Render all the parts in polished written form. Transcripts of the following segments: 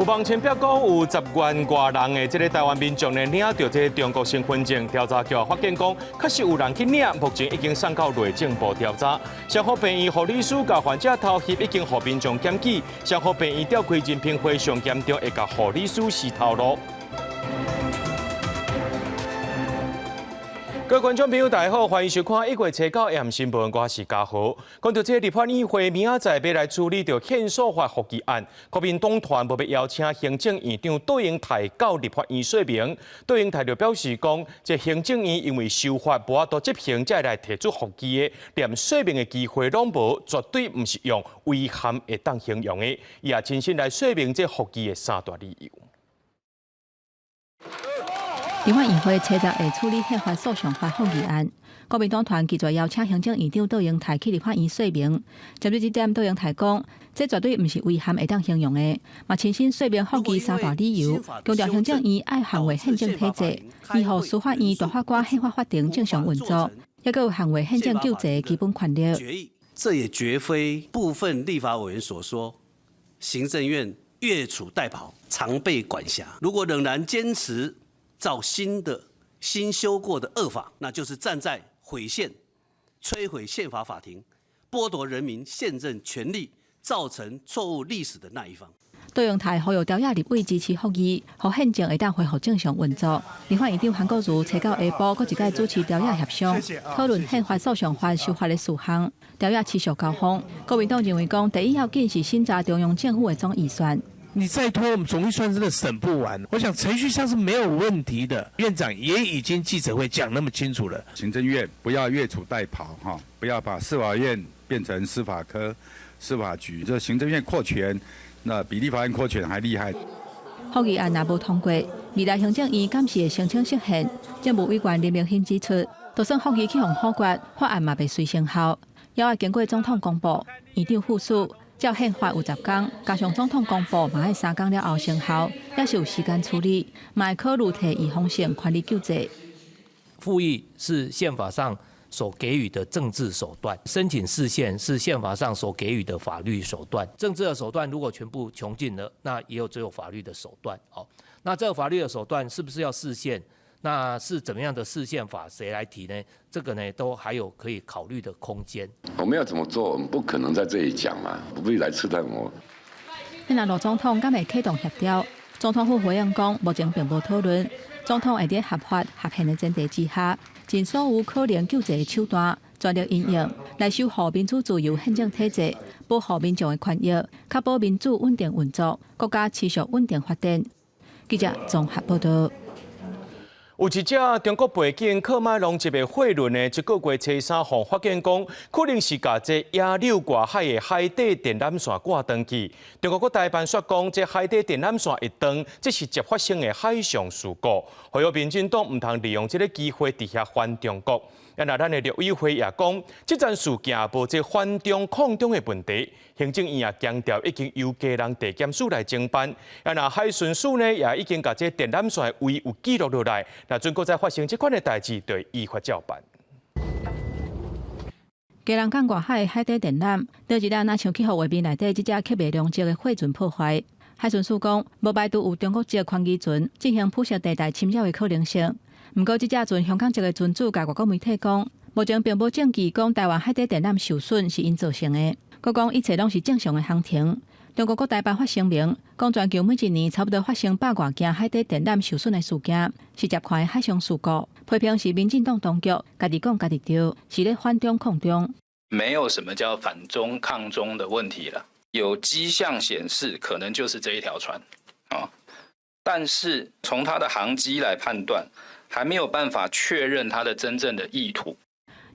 有網前表講有10萬外人的這个台灣民眾呢領著這个中國身份證，調查局發現講確實有人去領，目前已經送到內政部調查。雙和病院護理師共患者偷翕已經予民眾檢舉，雙和病院召開人評會上嚴重會共護理師死頭路。各位觀眾朋友，大家好，歡迎收看《1月初九 AM 新聞》，我是嘉豪。講到這个立法院會明仔載欲來處理著憲訴法覆議案，國民黨團欲邀請行政院長卓榮泰到立法院說明。卓榮泰就表示講，這行政院因為修法無法度執行，才來提出覆議的，連說明的機會攏無，絕對毋是用遺憾會當形容的。伊也親身來說明這覆議的三大理由。立法院會初十會處理憲法訴訟法覆議案，國民黨團拒絕邀請行政院長卓榮泰去立法院說明。針對這點，卓榮泰講，這絕對毋是遺憾會當形容的，嘛親身說明覆議三大理由，強調行政院愛捍衛憲政體制，維護司法院大法官憲法法庭正常運作，抑閣有捍衛憲政救濟基本權利。這也絕非部分立法委員所說，行政院越俎代庖，常備管轄。如果仍然堅持造新的新修過的惡法，那就是站在毀憲、摧毀憲法法庭、剝奪人民憲政權利、造成錯誤歷史的那一方。卓榮泰呼籲朝野立委支持覆議，予憲政會當恢復正常運作。立法院長韓國瑜初九下晡，閣一擺主持朝野協商，討論憲法訴訟法修法的事項。朝野持續交鋒，國民黨認為講，第一要緊是審查中央政府的總預算。你再拖，我們總預算真的審不完。我想程序上是沒有問題的，院長也已經記者會講那麼清楚了。行政院不要越俎代庖，哈，不要把司法院變成司法科、司法局。這行政院擴權，那比立法院擴權還厲害。覆議案若無通過，未來行政院敢是會申請釋憲。政務委員林明欽指出，就算覆議去予否決，法案嘛袂隨生效，猶愛經過總統公布、院長副署。照憲法有10工，加上總統公布嘛愛3工了後生效，也是有時間處理，嘛會考慮提預防性權利救濟。復議是憲法上所給予的政治手段，申請釋憲是憲法上所給予的法律手段。政治的手段如果全部窮盡了，那也有只有法律的手段。哦，那這個法律的手段是不是要釋憲？那是怎麼樣的釋憲法？誰來提呢？這個呢，都還有可以考慮的空間。我們要怎麼做？我們不可能在這裡講嘛，不必來刺探我。那羅總統敢會啟動協調？總統府回應講，目前並無討論。總統會佇合法合憲的前提之下，盡所有可能救濟的手段，全力應用來守護民主自由憲政體制，保護民眾的權益，確保民主穩定運作，國家持續穩定發展。記者綜合報道。有一隻中國背景喀麥隆籍的貨輪呢，這個月初三予發現講，可能是共這野柳外海的海底電纜線割斷去。中國國台辦說講，這海底電纜線會斷，這是捷發生的海上事故，呼籲民進黨毋通利用這个機會佇遐反中國。啊，那咱的陸委會也講，這樁事件無這反中抗中的問題。行政院也強調，已經由基隆地檢署來偵辦。啊，那海巡署呢，也已經共這電纜線的位有記錄落來。若準閣再發生這款的代誌，就會依法照辦。基隆港外海海底電纜，倒一日若像去予畫面內底這隻喀麥隆籍的貨船破壞。海巡署講，無排除有中國籍寬機船進行灰色地帶侵擾的可能性。毋過，這隻船香港籍的船主共外國媒體講，目前並無證據講台灣海底電纜受損是𪜶造成的。閣講一切攏是正常的航程。中國國台辦發聲明，講全球每一年差不多發生百外件海底電纜受損的事件，是捷看的海上事故。批評是民進黨當局家己講家己著，是咧反中抗中。沒有什麼叫反中抗中的問題了，有跡象顯示可能就是這一條船啊，但是從它的航跡來判斷，還沒有辦法確認它的真正的意圖。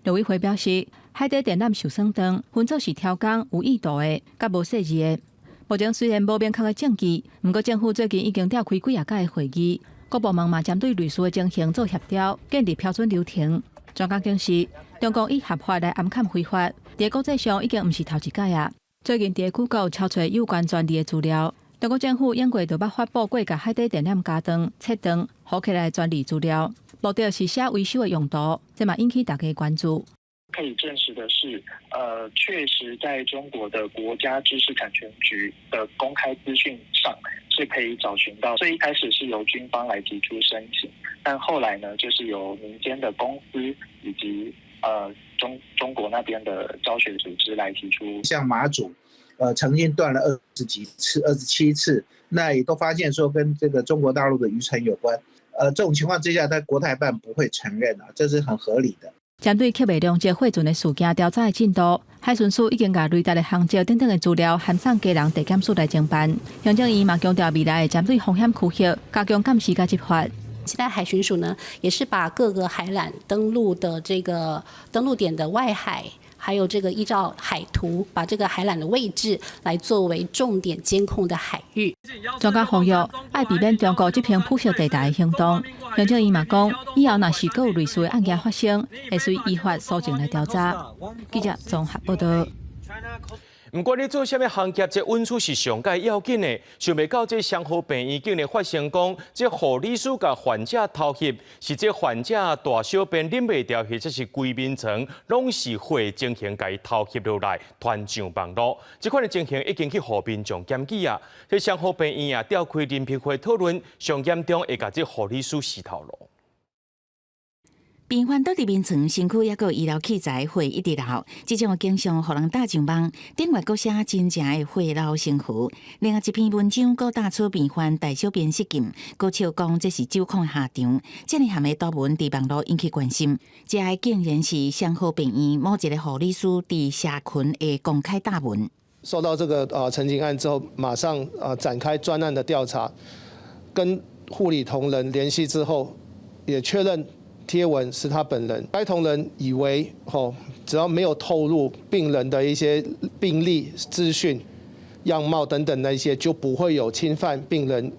陸委會表示，海底電纜受損斷，分做是超工有意圖的，佮無細膩的。目前雖然無明確的證據，毋過政府最近已經召開幾仔擺的會議，各部門嘛針對類似的情形做協調，建立標準流程。專家表示，中國以合法來掩崁非法，佇國際上已經毋是頭一擺啊。最近佇 Google 抄揣有關專利的資料，中國政府應過就捌發布過共海底電纜加斷、切斷、糊起來的專利資料，目的是寫維修的用途，這嘛引起大家關注。可以證實的是，確實在中國的國家知識產權局的公開資訊上是是可以找尋到。最一開始是由軍方來提出申請，但後來呢，就是由民間的公司以及中國那邊的教學組織來提出。像馬祖，曾經斷了20幾次、27次，那也都發現說跟這個中國大陸的漁船有關。這種情況之下，他國台辦不會承認啊，這是很合理的。針對刻袂龍這貨船的事件調查的進度，海巡署已經共雷達的航跡等等的資料，函送基隆地檢署來偵辦。行政院嘛強調，未來會針對風險區域加強監視佮執法。現在海巡署呢，也是把各個海纜登陸的這個登陸點的外海，還有這個依照海圖，把這個海纜的位置來作為重點監控的海域。專家呼籲，愛避免中國執行灰色地帶的行動。行政院嘛講，以後若是閣有類似的案件發生，會隨依法搜證來調查。記者綜合報道。毋管你做啥物行業，這隱私是上蓋要緊的。想袂到這雙和病院竟然發生講，這護理師共患者偷翕，是這患者大小便忍袂牢，或者是規眠床攏是血情形，共伊偷翕落來，傳上網路。這款的情形已經去予民眾檢舉啊！這雙和病院啊，召開人評會討論，上嚴重會共這護理師死頭路。病患倒佇眠床，身軀抑閣有醫療器材血一直流，這種景象予人打上網，頂月閣寫真正的血流成河。另外一篇文章閣打出病患大小便失禁，閣笑講這是酒礦下場。這爾含的圖文佇網路引起關心，這个竟然是雙和病院某一个護理師佇社群的公開貼文。收到這個陳情案之後，馬上展開專案的調查，跟護理同仁聯繫之後，也確認貼文是他本人，該同仁以為吼，只要沒有透露病人的一些病歷資訊、樣貌等等那些，就不會有侵犯病人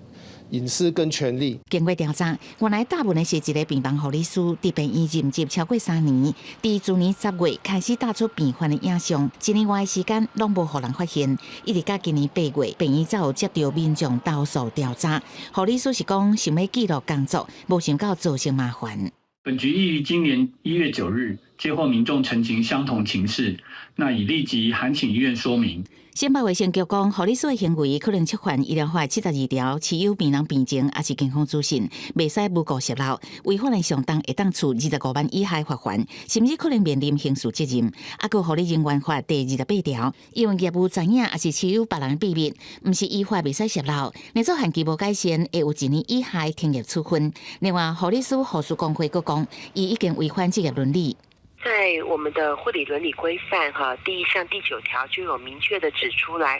隱私跟權利。經過調查，原來貼文的是一个病房護理師，佇病院任職超過3年，佇去年10月開始貼出病患的影像，一年外的時間攏無予人發現，一直到今年8月，病院才有接到民眾投訴調查。護理師是講想欲記錄工作，無想到造成麻煩。本局亦於今年1月9日接獲民眾陳情相同情事，那已立即函請醫院說明。新北衛生局講，護理師的行為可能觸犯醫療法72條，持有病人病情抑是健康資訊，袂使無故洩露，違法的上重會當處25萬以下罰鍰，甚至可能面臨刑事責任。啊，閣護理人員法第28條，因為業務知影抑是持有別人秘密，毋是依法袂使洩露，若做限期無改善，會有一年以下的停業處分。另外，護理師護士公會閣講，伊已經違反職業倫理。在我們的護理倫理規範哈，第一項第九條就有明確的指出來，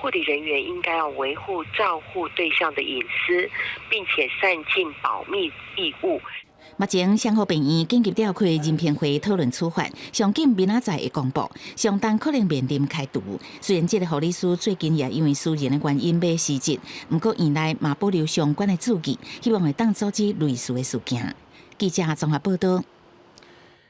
護理人員應該要維護照護對象的隱私，並且善盡保密義務。目前，雙和病院緊急召開人評會討論處罰，上緊明仔載會公布，上重可能面臨開除。雖然這个護理師最近也因為私人的原因欲辭職，毋過院內嘛保留相關的注記，希望會當阻止類似的事件。記者綜合報道。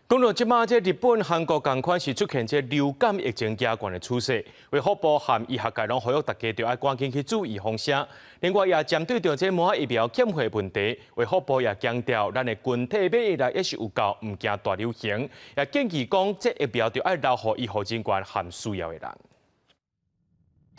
講到這馬，這日本、韓國仝款是出現這流感疫情加懸的趨勢，衛福部和醫學界攏呼籲大家著愛趕緊去注預防針。另外，也針對著這莫疫苗欠貨問題，衛福部也強調，咱的群體免疫力也是有夠，毋驚大流行。也建議講，這疫苗著愛留予醫護人員和需要的人。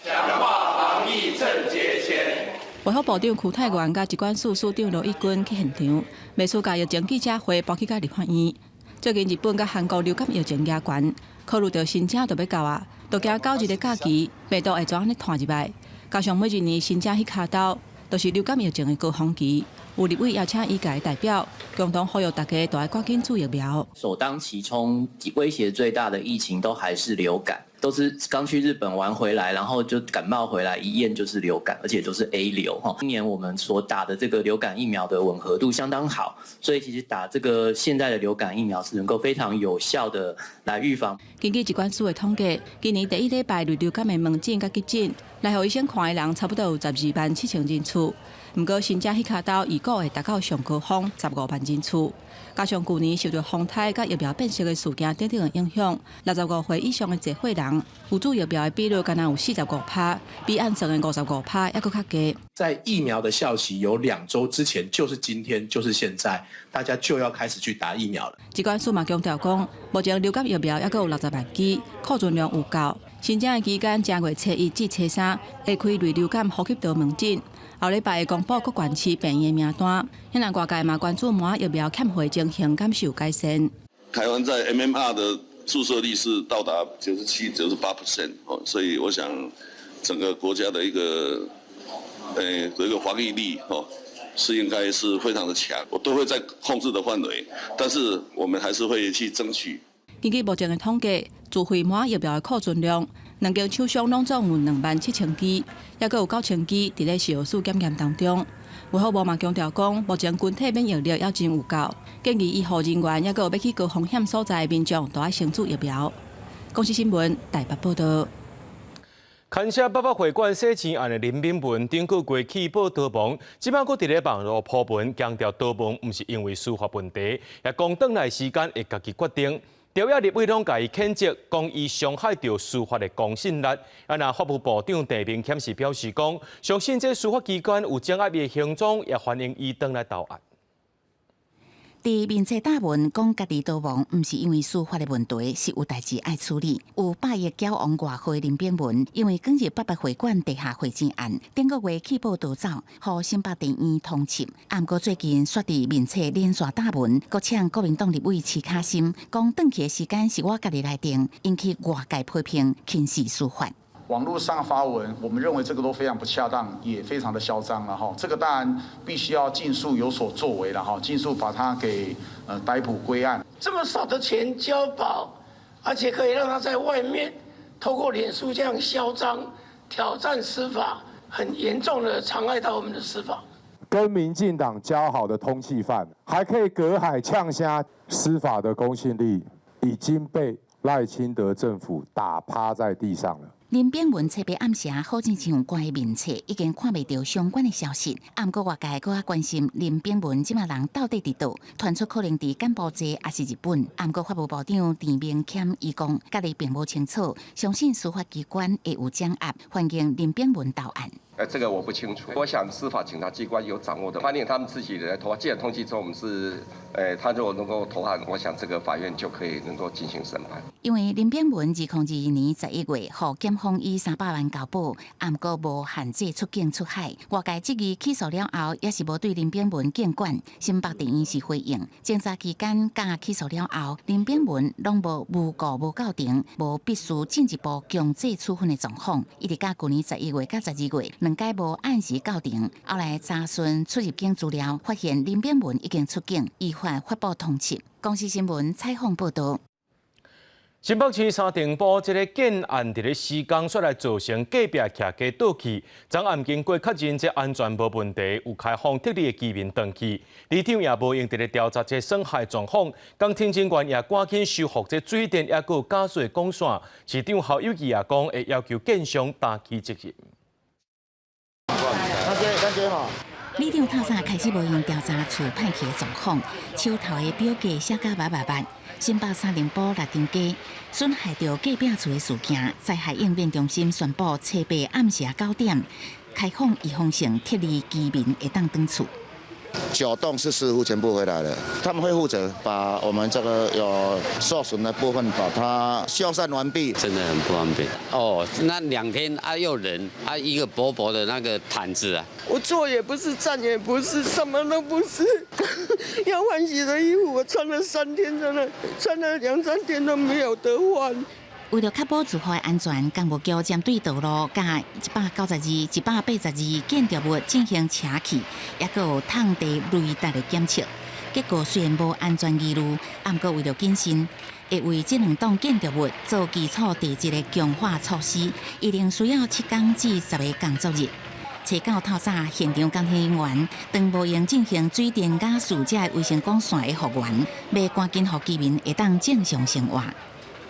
強化防疫鄭捷前。衛福部長邱泰源佮疾管署署長羅一鈞去現場，袂輸共疫情記者會搬去到立法院。最近日本佮韓國流感疫情加懸，考慮到新春就欲到啊，都驚九日的假期病毒會怎按呢傳入來。加上每一年新春彼跤晝，都是流感疫情的高峰期，有立委邀請醫界代表，共同呼籲大家都愛趕緊注疫苗。首當其衝，威脅最大的疫情都還是流感，都是剛去日本玩回來，然後就感冒回來，一驗就是流感，而且都是 A 流。哈，今年我們所打的這個流感疫苗的吻合度相當好，所以其實打這個現在的流感疫苗是能夠非常有效的來預防。根據疾管署的統計，今年第一禮拜類流感的門診佮急診，來予醫生看的人差不多有12萬7千人次。毋過新春彼跤晝預估會達到上高峰15萬人次。加上舊年受著風颱佮疫苗變色的事件等等的影響，65歲以上的濟歲人有注疫苗的比率，敢若有45%，比按算的55%猶閣較低。在疫苗的效期有2周之前，就是今天，就是現在，大家就要開始去打疫苗了。疾管署嘛強調講，目前流感疫苗猶閣有60萬劑，庫存量有夠。新春的期間，正月初一至初三會開類流感呼吸道門診。後禮拜會公布各縣市病院的名單。現在外界嘛關注莫疫苗欠貨情形，敢是有改善？台灣在 MMR 的注射率是到達97、98% 哦，所以我想整個國家的一個防疫力哦，是應該是非常的強，我都會在控制的範圍，但是我們還是會去爭取。根據目前的統計，自費莫疫苗的庫存量，兩間廠商攏總有27,000支，抑閣有9,000支佇咧食藥署檢驗當中。衛福部嘛強調講，目前群體免疫力猶真有夠，建議醫護人員抑閣有欲去高風險所在的民眾，都愛先注疫苗。公視新聞台北報道。牽涉八八會館洗錢案的林秉文，頂個月起報逃亡，這擺閣佇咧網路鋪文，強調逃亡毋是因為司法問題，也講轉來時間會家己決定。朝野立委攏共伊譴責，講伊傷害著司法的公信力。啊，若法務部長鄭明謙是表示講，相信這司法機關有掌握伊的行蹤，也歡迎伊轉來投案。佇面冊打文講家己逃亡，毋是因為司法的問題，是有代誌愛處理。有百億繳王外號的林秉文，因為捲入八八會館地下匯錢案，頂個月棄保逃走，予新北地院通緝。毋過最近煞佇面冊連續打文，閣嗆國民黨立委徐巧芯，講轉去的時間是我家己來定，引起外界批評，輕視司法。網絡上發文，我們認為這個都非常不恰當，也非常的囂張了哈。這個當然必須要盡速有所作為了哈，盡速把他給逮捕歸案。這麼少的錢交保，而且可以讓他在外面透過臉書這樣囂張挑戰司法，很嚴重的妨礙到我們的司法。跟民進黨交好的通緝犯，還可以隔海嗆聲，司法的公信力已經被賴清德政府打趴在地上了。林秉文冊八暗暝好親像關面冊已經看袂著相關的消息，毋過外界閣較關心林秉文這馬人到底佇佗，傳出可能佇柬埔寨抑是日本。毋過法務部長鄭明謙伊講，家己並無清楚，相信司法機關會有掌握，歡迎林秉文到案。這個我不清楚。我想司法警察機關有掌握的，歡迎他們自己來投案。既然通緝中，我們是，他如果能夠投案，我想這個法院就可以能夠進行審判。因為林秉文2022年11月，予檢方以300萬交保，毋過無限制出境出海。外界質疑起訴了後，也是無對林秉文檢管。新北地院是回應，偵查期間佮起訴了後，林秉文攏無誣告無構成，無必須進一步強制處分的狀況。一直到舊年11月佮12月，兩擺無按時到庭。後來查詢出入境資料，發現林秉文已經出境，依法發布通緝。公視新聞採訪報導。新北市三重埔這个建案佇咧施工，煞來造成隔壁徛家倒去。昨暗經過確認這安全無問題，有開放撤離的居民轉去。里長也無閒佇咧調查這損害狀況，工程人員也趕緊修復這水電抑閣有加水管線。市長侯友宜也講會要求建商擔起責任。里長透早開始無閒調查厝歹去的狀況，手頭的表格寫甲密密密。新北三重埔六張街損害著隔壁厝的事件，災害應變中心宣布，初八暗時9點開放預防性撤離居民會當轉厝。 9棟是師傅全部回來了，他們會負責把我們這個有受損的部分把它修繕完畢。真的很不方便哦，那2天啊又冷啊，一個薄薄的那個毯子啊。我坐也不是，站也不是，什麼都不是。要換洗的衣服，我穿了3天，真的穿了兩三天都沒有得換。為著確保住戶的安全，工務局針對道路佮192、182建築物進行車去，抑閣有探地雷達的檢測。結果雖然無安全疑慮，毋過為著謹慎，會為這兩棟建築物做基礎地質的強化措施，一定需要7工至10個工作日。初九透早，現場工程人員當無閒進行水電瓦斯這衛生管線的復原，欲趕緊予居民會當正常生活。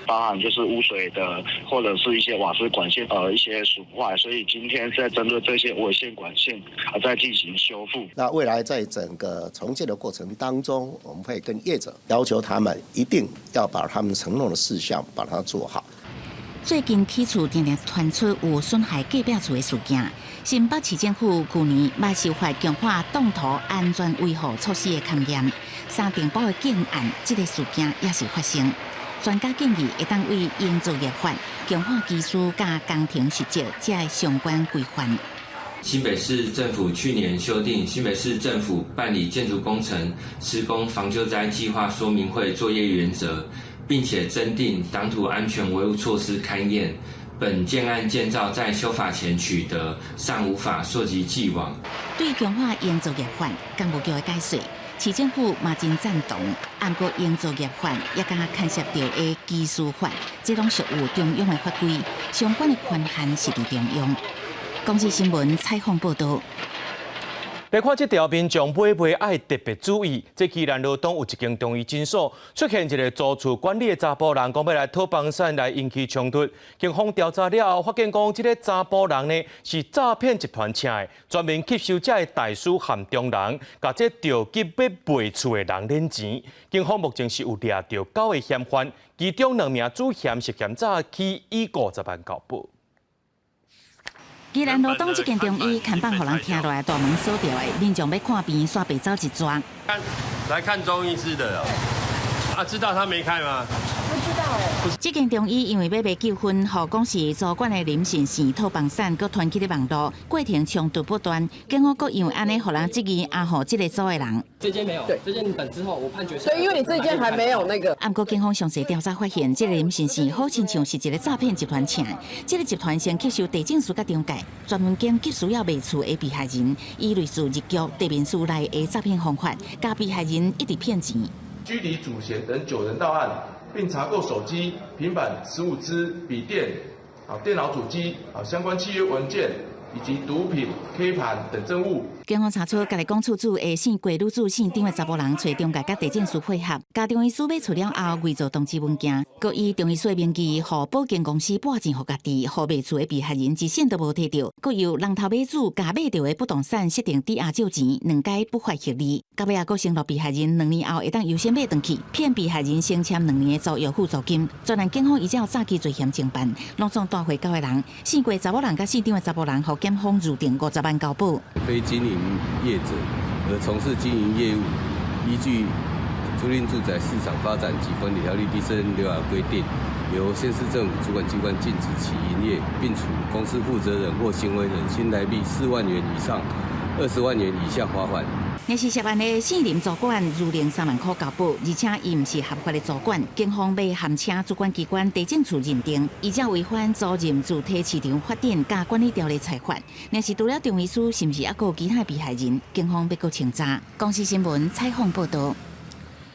包含就是污水的，或者是一些瓦斯管線，一些損壞，所以今天在針對這些違線管線啊，在進行修復。那未來在整個重建的過程當中，我們會跟業者要求他們一定要把他們承諾的事項把它做好。最近起厝定定傳出有損害隔壁厝的事件，新北市政府舊年捌修法強化擋土安全維護措施的勘驗，三重埔的建案這个事件也是發生。專家建議，會當為營造業法強化技術佮工程實績，這相關規範。新北市政府去年修訂《新北市政府辦理建築工程施工防救災計劃說明會作業原則》，並且增訂擋土安全維護措施勘驗。本建案建造在修法前取得，尚無法溯及既往。對強化營造業法，工務局的解說，市政府嘛真贊同。毋過營造業法也佮牽涉著的技師法，這攏屬於中央的法規，相關的權限是佇中央。公視新聞採訪報導。來看這條民眾買賣愛特別注意，這基隆羅東有一間中醫診所出現一個租厝管理的查埔人，講欲來討房產來引起衝突。警方調查了後，發現講這个查埔人呢是詐騙集團請的，專門吸收這个大師和中人，共這著急欲賣厝的人輾錢。警方目前是有掠著九个嫌犯，其中兩名主嫌涉嫌詐欺以50萬交保。基隆羅東這間中醫看板予人聽落來，大門鎖著的，民眾欲看病，煞白走一逝。來看中醫師的啊，知道他沒開嗎？不知道欸。這間中醫因為欲賣糾紛，予講是主管的林姓姓討房產，閣傳起咧網路，過程衝突不斷。警方閣因為按呢，予人質疑阿虎這个組的人。這間沒有，對，這間等之後我判決。對，因為你這間還沒有那個。毋過警方詳細調查發現，這个林先生好親像是一个詐騙集團請的。這个集團先吸收地政士佮中介，專門揀急需要賣厝的被害人，以類似入局地面師來的詐騙方法，共被害人一直騙錢。拘提主嫌等九人到案，並查扣手機、平板15支、筆電、電腦主機、相關契約文件以及毒品、K 盤等證物。警方查出，家己講厝主的姓郭女子姓張的查埔人，揣中介佮地政士配合，共中醫師買厝了後，偽造通知文件，閣以中醫師的名義，予保經公司撥錢予家己，予賣厝的被害人一仙都無提著，閣由人頭買主共買著的不動產設定抵押借錢，兩解不法獲利。到尾仔閣承諾被害人2年後會當優先買轉去，騙被害人先簽兩年的租約付租金。專案警方依照詐欺罪嫌偵辦，攏總帶回九个人，姓郭查某人佮姓張的查埔人，予檢方預定50萬交保。非經營業者而從事經營業務，依據《租賃住宅市場發展及管理條例》第46條規定，由縣市政府主管機關禁止其營業，並處公司負責人或行為人新台幣4萬元以上20萬元以下罰款。若是涉案的姓林主管，預定3萬箍交保，而且伊毋是合法的主管，警方欲函請主管機關地政處認定，依照違反租賃住宅市場發展佮管理條例裁罰。若是除了中醫師，是毋是猶閣有其他被害人？警方欲閣清查。公視新聞採訪報導。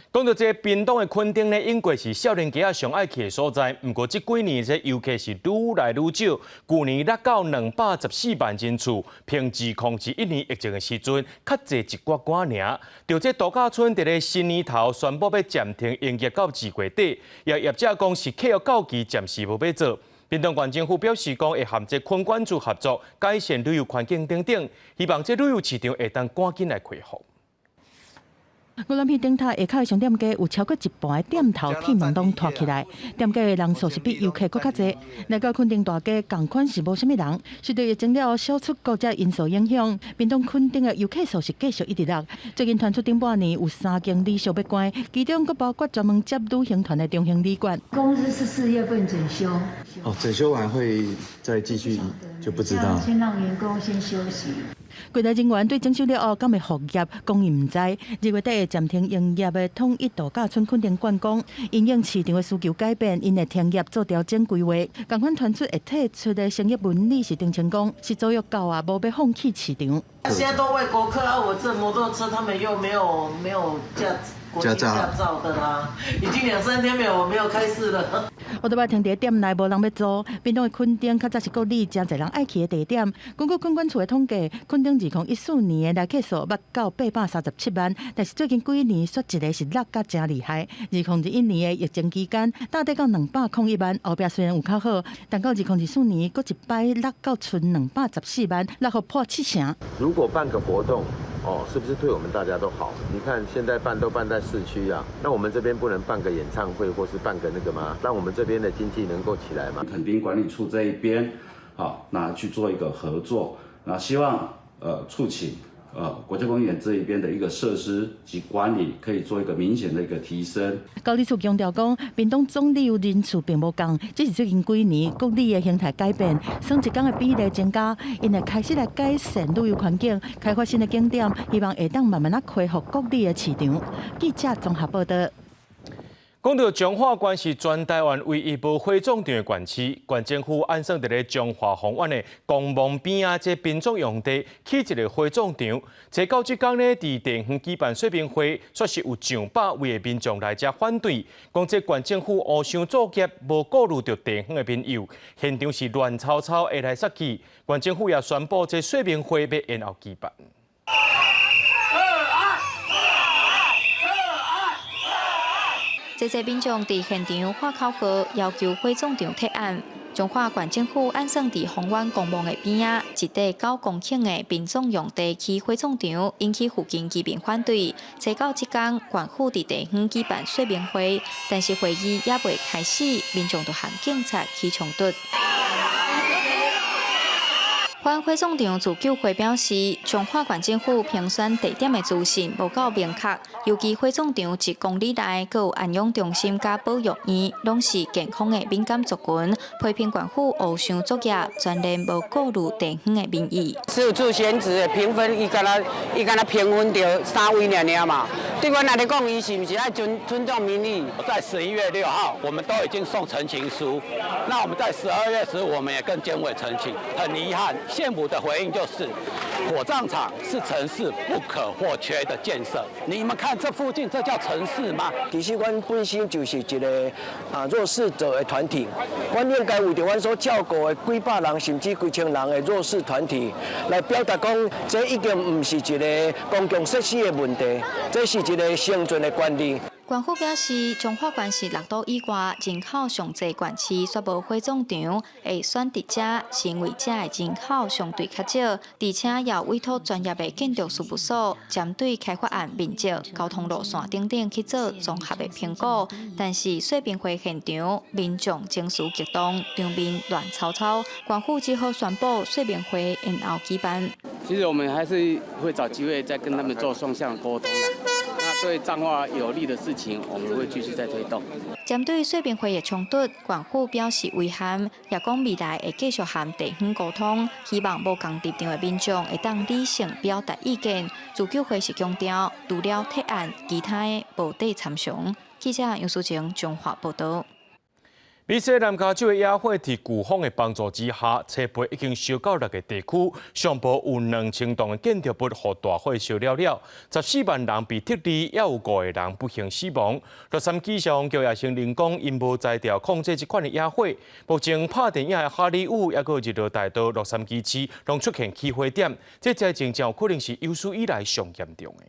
講到這个屏東的墾丁呢，應該是少年家仔上愛去的所在。毋過這幾年這遊客是愈來愈少，舊年達到214萬人次，比2021年疫情的時陣較濟一寡寡爾。就這度假村佇咧新年頭宣布欲暫停營業到2月底，也業者講是契約到期，暫時無欲做。屏東縣政府表示講會和這墾管處合作，改善旅遊環境等等，希望這旅遊市場會當趕緊來恢復。鵝鑾鼻燈塔下跤的商店街有超過一半的店頭鐵門攏拖起來，店家的人數是比遊客閣較濟。來到墾丁大街，仝款是無啥物人，受著疫情了後少出國這因素影響，屏東墾丁的遊客數是繼續一直落。最近傳出頂半年有三間旅宿欲關，其中閣包括專門接旅行團的中興旅館。公司是4月份整修。哦，整修完會再繼續，就不知道。先讓員工先休息。櫃台人員對整修了後，敢會復業，講伊毋知。2月底會暫停營業的統一度假村墾丁館講，因應市場的需求改變，𪜶會停業做調整規劃。仝款傳出會退出的星燁文理事陳清講，是租約到啊，無欲放棄市場。現在都外國客啊，我這摩托車他們又沒有國際駕照的啦，已經兩三天沒有開市了。烏托邦停佇店內無人欲租，屏東的墾丁較早是國里誠濟人愛去的地點。根據墾管處的統計，墾丁2014年的來客數捌到837萬，但是最近幾年煞一个是落甲誠厲害。2021年的疫情期間，到底到201萬，後壁雖然有較好，但到2024年閣一擺落到賰214萬，落予破七成。如果辦個活動，哦，是不是對我們大家都好？你看現在辦都辦在市區啊，那我們這邊不能辦個演唱會或是辦個那個嗎？讓我們這邊的經濟能夠起來嗎？墾丁管理處這一邊，好，那去做一個合作，那希望促請國家公園這一邊的一個設施及管理，可以做一個明顯的一個提升。高理處強調講，屏東總旅遊人數並無仝，只是最近幾年國旅的形態改變，耍一工的比例增加，𪜶會開始來改善旅遊環境，開發新的景點，希望會當慢慢仔恢復國旅的市場。記者綜合報道。講到彰化縣是全台灣唯一無火葬場的縣市，縣政府按算佇咧彰化豐原的公墓邊仔這殯葬用地起一个火葬場。這到這工呢，佇地方舉辦說明會，煞是有上百位的民眾來遮反對，講這縣政府烏箱作業，無顧慮著地方的民意，現場是亂糟糟，會來煞去。縣政府也宣布，這說明會欲延後舉辦。濟濟民眾佇現場喊口號，要求火葬場撤案。彰化縣政府按算佇豐原公墓的邊仔，一塊9公頃的殯葬用地起火葬場，引起附近居民反對。初九這工，縣府佇地方舉辦說明會，但是會議猶未開始，民眾就和警察起衝突。反火葬場自救會表示，彰化縣政府評選地點的資訊無夠明確，尤其火葬場一公里內閣有安養中心佮保育院，攏是健康的敏感族群，批評縣府烏箱作業，全然無顧慮地方的民意。四處選址的評分，伊敢若伊敢若評分著三位爾爾嘛？對阮來講，伊是毋是愛尊尊重民意？在11月6號，我們都已經送陳情書。那我們在12月15，我們也跟監委陳情。很遺憾，縣府的回應就是，火葬場是城市不可或缺的建設。你們看這附近，這叫城市嗎？其實阮本身就是一个弱勢者的團體，阮應該為著阮所照顧的幾百人甚至幾千人的弱勢團體來表達講，這已經毋是一个公共設施的問題，這是一个生存的權利。縣府表示，彰化縣是六都以外人口上濟縣市，煞無火葬場，會選佇遮，是因為遮的人口相對較少，而且也委託專業的建築事務所，針對開發案面積、交通路線等等去做綜合的評估。但是說明會現場民眾情緒激動，場面亂糟糟，縣府只好宣布說明會延後舉辦。其實我們還是會找機會再跟他們做雙向溝通的。那對彰化有利的事情，我們會繼續再推動。針對說明會的衝突，縣府表示遺憾，也講未來會繼續和地方溝通，希望無仝立場的民眾會當理性表達意見。自救會是強調，除了撤案，其他的無得參詳。記者楊淑晴彰化報道。美西南加州的野火佇颶風的幫助之下，初八已經燒到六个地區，上無有2000棟的建築物予大火燒了了，14萬人被撤離，也有五個人不幸死亡。洛杉磯消防局也承認講，𪜶無才調控制這款的野火。目前拍電影的哈利塢，抑閣日落大道洛杉磯市，攏出現起火點，這災情真有可能是有史以來上嚴重的。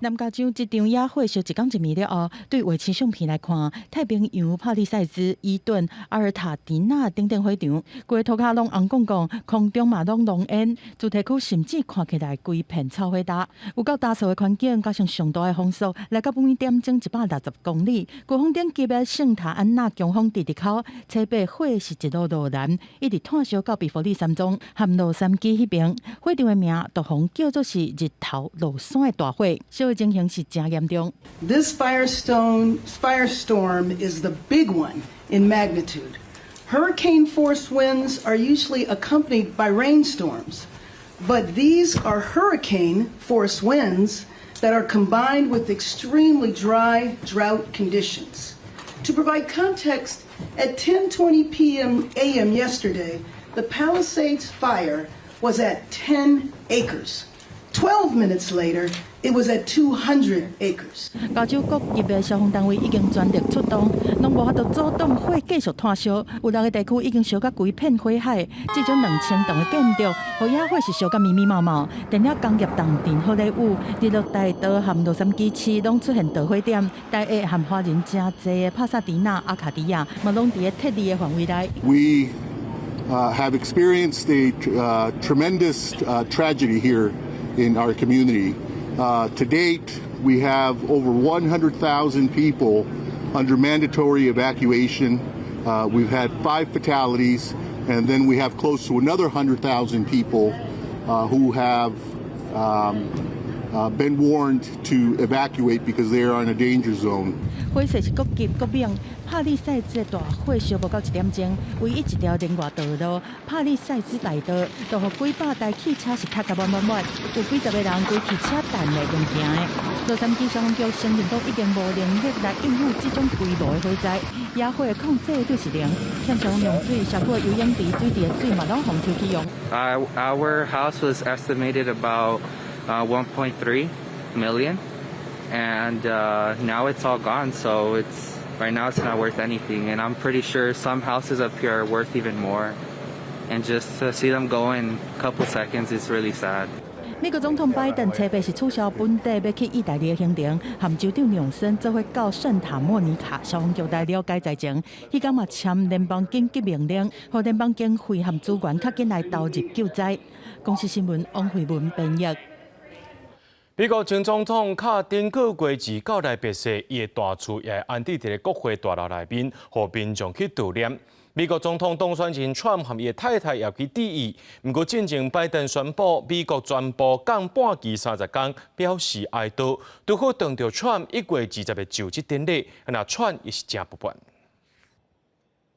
南加州這場野火燒一工一暝了後，對衛星相片來看，太平洋帕利賽茲、伊頓、阿爾塔迪納等等火場，規个塗跤攏紅摃摃，空中嘛攏濃煙，住宅區甚至看起來規片臭火焦。有夠焦燥的環境，加上上大的風速，來到每點鐘160公里，颶風等級的聖塔安娜強風佇入口，初八火是一路落燃，一直湠燒到比佛利山莊和洛杉磯彼邊。火場的名就予叫做是日頭落山的大火。燒的情形是誠嚴重。 This firestorm is the big one in magnitude. Hurricane force winds are usually accompanied by rainstorms, but these are hurricane force winds that are combined with extremely dry drought conditions. To provide context, at 10:20 p.m. a.m. yesterday, the Palisades fire was at 10 acres. 12 minutes later, it was at 200 acres. 加州各級的消防單位已經全力出動，攏無法度阻擋火繼續湠燒。有六个地區已經燒甲規片火海，至少2000棟的建築，予野火是燒甲密密麻麻。電影工業重鎮好萊塢、日落大道和洛杉磯市攏出現著火點，大下和華人誠濟的帕薩迪納、阿卡迪亞，嘛攏佇咧撤離的範圍內。 We have experienced a tremendous tragedy here in our community. To date, we have over 100,000 people under mandatory evacuation. We've had five fatalities, and then we have close to another 100,000 people who have been warned to evacuate because they are in a danger zone. 火勢是閣急閣猛，帕利賽茲的大火燒無到1點鐘，唯一一條連外道路帕利賽茲大道，就予幾百台汽車是塞甲滿滿滿，有幾十个人規汽車等咧用行的。洛杉磯消防局承認講已經無能力來應付這種規模的火災，野火的控制率是零，欠上用水，社區的游泳池水池的水嘛攏予抽去用。 Our house was estimated about 1.3 million, and now it's all gone. So it's right now it's not worth anything. And I'm pretty sure some houses up here are worth even more. And just to see them go in a couple seconds is really sad. 美國總統拜登初八是取消本底欲去意大利的行程，和州長紐森做伙到聖塔莫尼卡消防局來了解災情。彼工嘛簽聯邦緊急命令，予聯邦經費和資源較緊來投入救災。公視新聞王慧文編譯。美國前總統卡頂個月29來別逝，伊的大厝也會安置佇咧國會大樓內面，予民眾去悼念。美國總統當選人川普和伊的太太也去致意。毋過進前拜登宣布美國全部降半旗30工，表示哀悼。拄好撞著川普1月20的就職典禮，那川普也是誠不滿。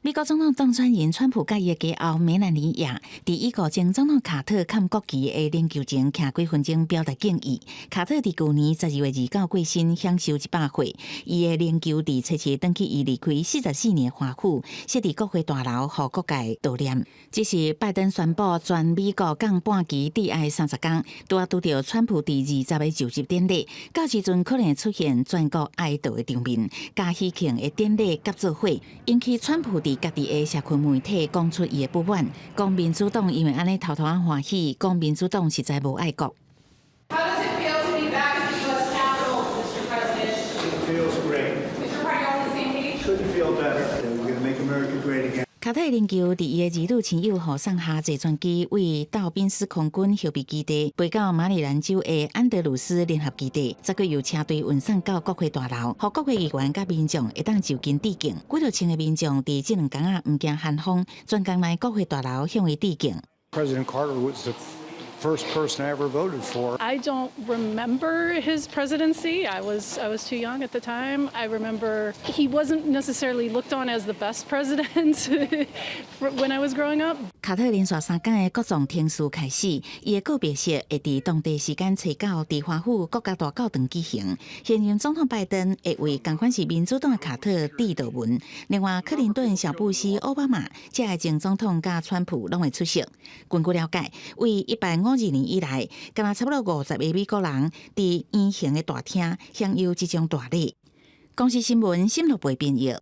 美國總統當選人川普佮伊的家后梅蘭妮亞，佇已故前總統卡特崁國旗的靈柩前徛幾分鐘，表達敬意。卡特佇舊年12月29過身，享壽100歲。伊的靈柩佇初七轉去伊離開44年華府，設佇國會大樓，予各界悼念。這是拜登宣布全美國降半旗致哀30工，拄仔拄著川普佇20的就職典禮，到時陣可能會出現全國哀悼的場面，佮喜慶的典禮夾做伙，引起川普佇家己的社群媒體講出伊的不滿，講民主黨因為按呢偷偷仔歡喜，講民主黨實在無愛國。 How does it feel to be back at the U.S. Capitol, Mr. President? It feels great. Is your party on the same page? Couldn't feel better. We're going to make America great again. 卡特靈柩佇伊的兒女親友護送下，坐專機為道賓斯空軍後備基地飛到馬里蘭州的安德魯斯聯合基地，再閣由車隊運送到國會大樓，予國會議員佮民眾會當就近致敬。幾若千个民眾佇這兩工仔毋驚寒風，專工來國會大樓向伊致敬。 President Carter was the first person I ever voted for. I don't remember his presidency. I was too young at the time. I remember he wasn't necessarily looked on as the best president when I was growing up. 卡特連續3工的國葬程序開始，伊的告別式會佇當地時間初九佇華府國家大教堂舉行。現任總統拜登會為仝款是民主黨的卡特致悼文，另外克林頓、小布希、奧巴馬這个前總統佮川普攏會出席。根據了解，為1852年以來，敢若差不多50個美國人佇圓形的大廳享有這種大禮。公視新聞沈樂培編譯。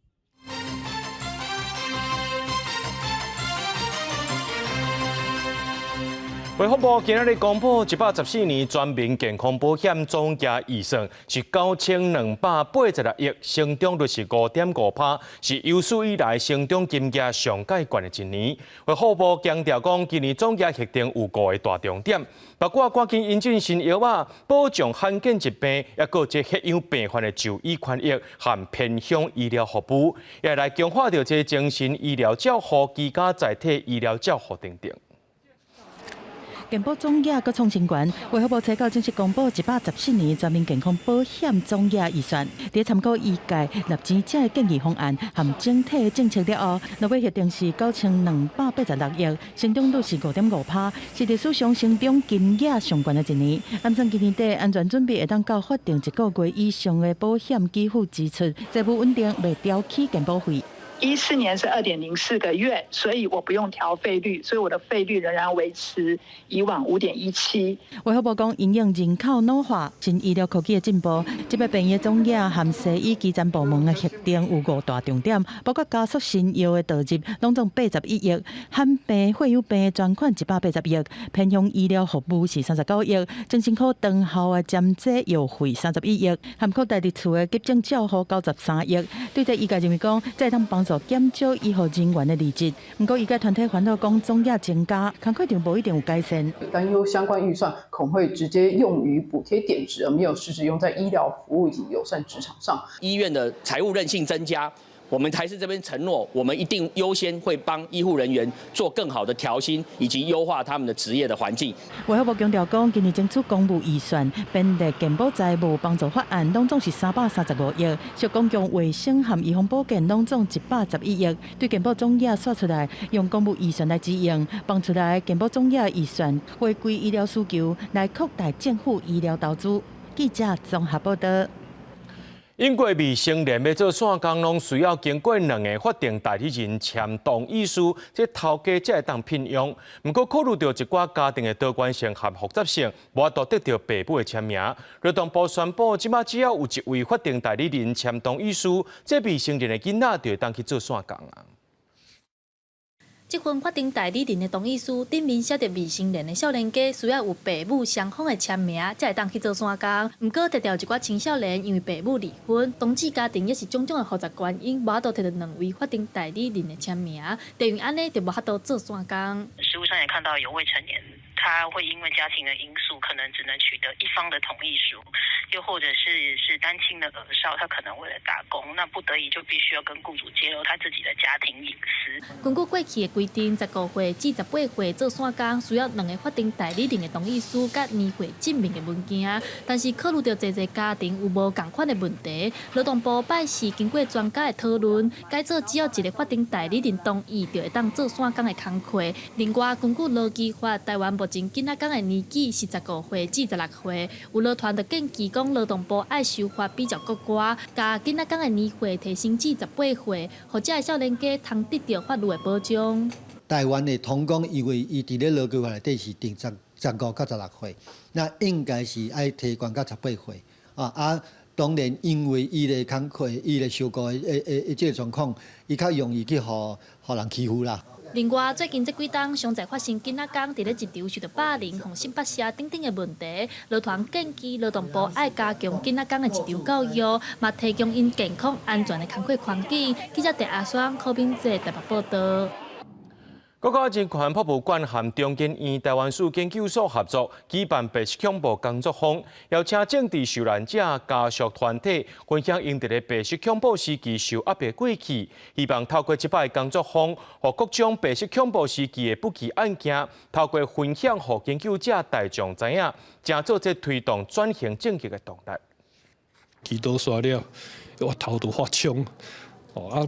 衛福部今仔日公布114年全民健康保險總額預算是9286億，成長率是5.5%，是有史以來成長金額上蓋懸的一年。衛福部強調講，今年總額核定有五個大重點，包括趕緊引進新藥仔，保障罕見疾病，抑閣這血氧病患的就醫權益和偏鄉醫療服務，也來強化著這精神醫療照護、居家在體醫療照護等等。健保總額閣創新懸，衛福部初九正式公布114年全民健康保險總額預算。佇參考醫界納錢者的建議方案和整體政策了後，落尾核定是9286億，成長率是5.5%，是歷史上成長金額上懸的一年。按算今年底安全準備會當到法定一個月以上的保險給付支出，財務穩定袂調起健保費。 14年是2.04個月，所以我不用調費率，所以我的費率仍然維持以往5.17。衛福部講，因應人口老化、新醫療科技的進步，這擺病院總額和西醫基層部門的核定有五大重點，包括加速新藥的導入，攏總81億；罕病、血友病專款180億；偏鄉醫療服務是39億；精神科長效的針劑藥費31億；含擴大佇厝的急症照護93億。對這醫界認為講，這會當幫助減少醫護人員的離職。毋過醫界團體煩惱講總額增加，工課量無一定有改善。擔憂相關預算恐會直接用於補貼點值，而沒有實質用在醫療服務以及友善職場上。醫院的財務韌性增加，我們還是這邊承諾，我們一定優先會幫醫護人員做更好的調薪，以及優化他們的職業的環境。衛福部強調講，今年爭取公務預算編列健保財務幫助法案，攏總是335億，屬公共衛生和預防保健攏總111億。對健保總額算出來，用公務預算來支應，放出來健保總額預算回歸醫療需求，來擴大政府醫療投資。記者綜合報道。英國未成年欲做散工，攏需要經過兩个法定代理人簽同意書，這頭家才會當聘用。毋過考慮著一寡家庭的多元性和複雜性，無法度得著爸母的簽名。勞動部宣布，這擺只要有一位法定代理人簽同意書，這未成年的囡仔就會當去做散工啊。這份法定代理人的同意書頂面寫著未成年的少年家需要有爸母雙方的簽名，才會當去做散工。毋過，提著一寡青少年因為爸母離婚、同志家庭，抑是種種的複雜原因，無法度提著兩位法定代理人的簽名，就因按呢就無法度做散工。實務上也看到有未成年，他會因為家庭的因素，可能只能取得一方的同意書，又或者是單親的兒少，他可能為了打工，那不得已就必須要跟僱主揭露他自己的家庭隱私。根據過去的規定，15歲至18歲做散工需要兩个法定代理人的同意書佮年歲證明的文件，但是考慮著濟濟家庭有無仝款的問題，勞動部拜四經過專家的討論，改做只要一个法定代理人同意，就會當做散工的工課。另外，根據勞基法，台灣目前囡仔工的年紀是15歲至16歲，有勞團就建議講，勞動部愛修法比照國外，共囡仔工的年歲提升至十八歲，予遮的少年家通得著法律的保障。台灣的童工，因為伊佇咧勞基法內底是定15到16歲，那應該是愛提懸到十八歲啊啊！當然，因為伊的工課、伊的受僱的這个狀況，伊較容易去予人欺負啦。另外，最近這幾冬，上濟發生囡仔工佇咧職場受著霸凌、予性剝削等等的問題，勞團建議勞動部愛加強囡仔工的職場教育，嘛提供𪜶健康安全的工課環境。記者鄭阿雙、柯敏哲台北報導。國家人權博物館和中研院臺灣史研究所合作舉辦白色恐怖工作坊，邀請政治受難者家屬團體分享𪜶佇咧白色恐怖時期受壓迫過去，希望透過這擺工作坊，予各種白色恐怖時期的不義案件，透過分享，予研究者大眾知影，成做這推動轉型正義的動力。祈禱煞了，我頭都發衝，哦啊！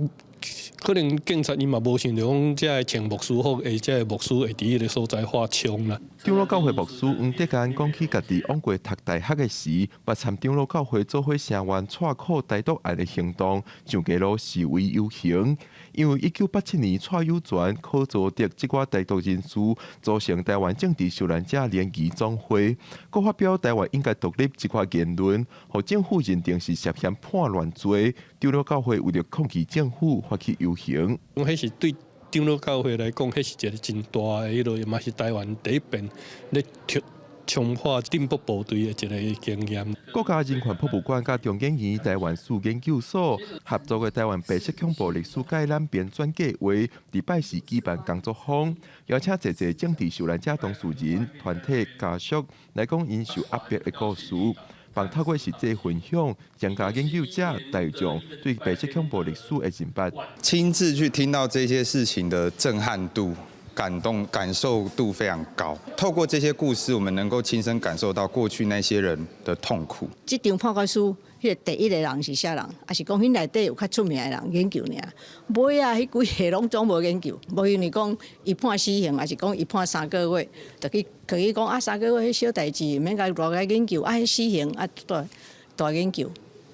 可能警察伊嘛無想著講，遮个穿牧師服的遮个牧師會佇彼个所在發槍啦。長老教會牧師黃德安講起家己往過讀大學的時，捌參長老教會做伙聲援蔡口台獨案的行動，上街路示威遊行。因為1987年蔡有全、柯卓德這寡台獨人士組成臺灣政治受難者聯誼總會，閣發表臺灣應該獨立這款言論，予政府認定是涉嫌叛亂罪。長老教會為著抗議政府發起遊行。彼是對長老教會來講，彼是一个真大的彼落，嘛是臺灣第一遍咧衝破進步部隊的一个經驗。國家人權博物館佮中研院臺灣史研究所合作的臺灣白色恐怖歷史概覽編纂計劃，佇拜四舉辦工作坊，邀請濟濟政治受難者當事人、團體、家屬來講𪜶受壓迫的故事，並透過實際分享，增加研究者大眾對白色恐怖歷史的認識。親自去聽到這些事情的震撼度、感動感受度非常高。透過這些故事，我們能夠親身感受到過去那些人的痛苦。這張判決書，彼个第一个人是啥人？抑是講彼內底有較出名的人研究爾？尾仔，彼幾个攏總無研究，無因為講伊判死刑，抑是講伊判3個月，就去講啊三個月彼小代誌，免共偌個研究，啊彼死刑啊大大研究，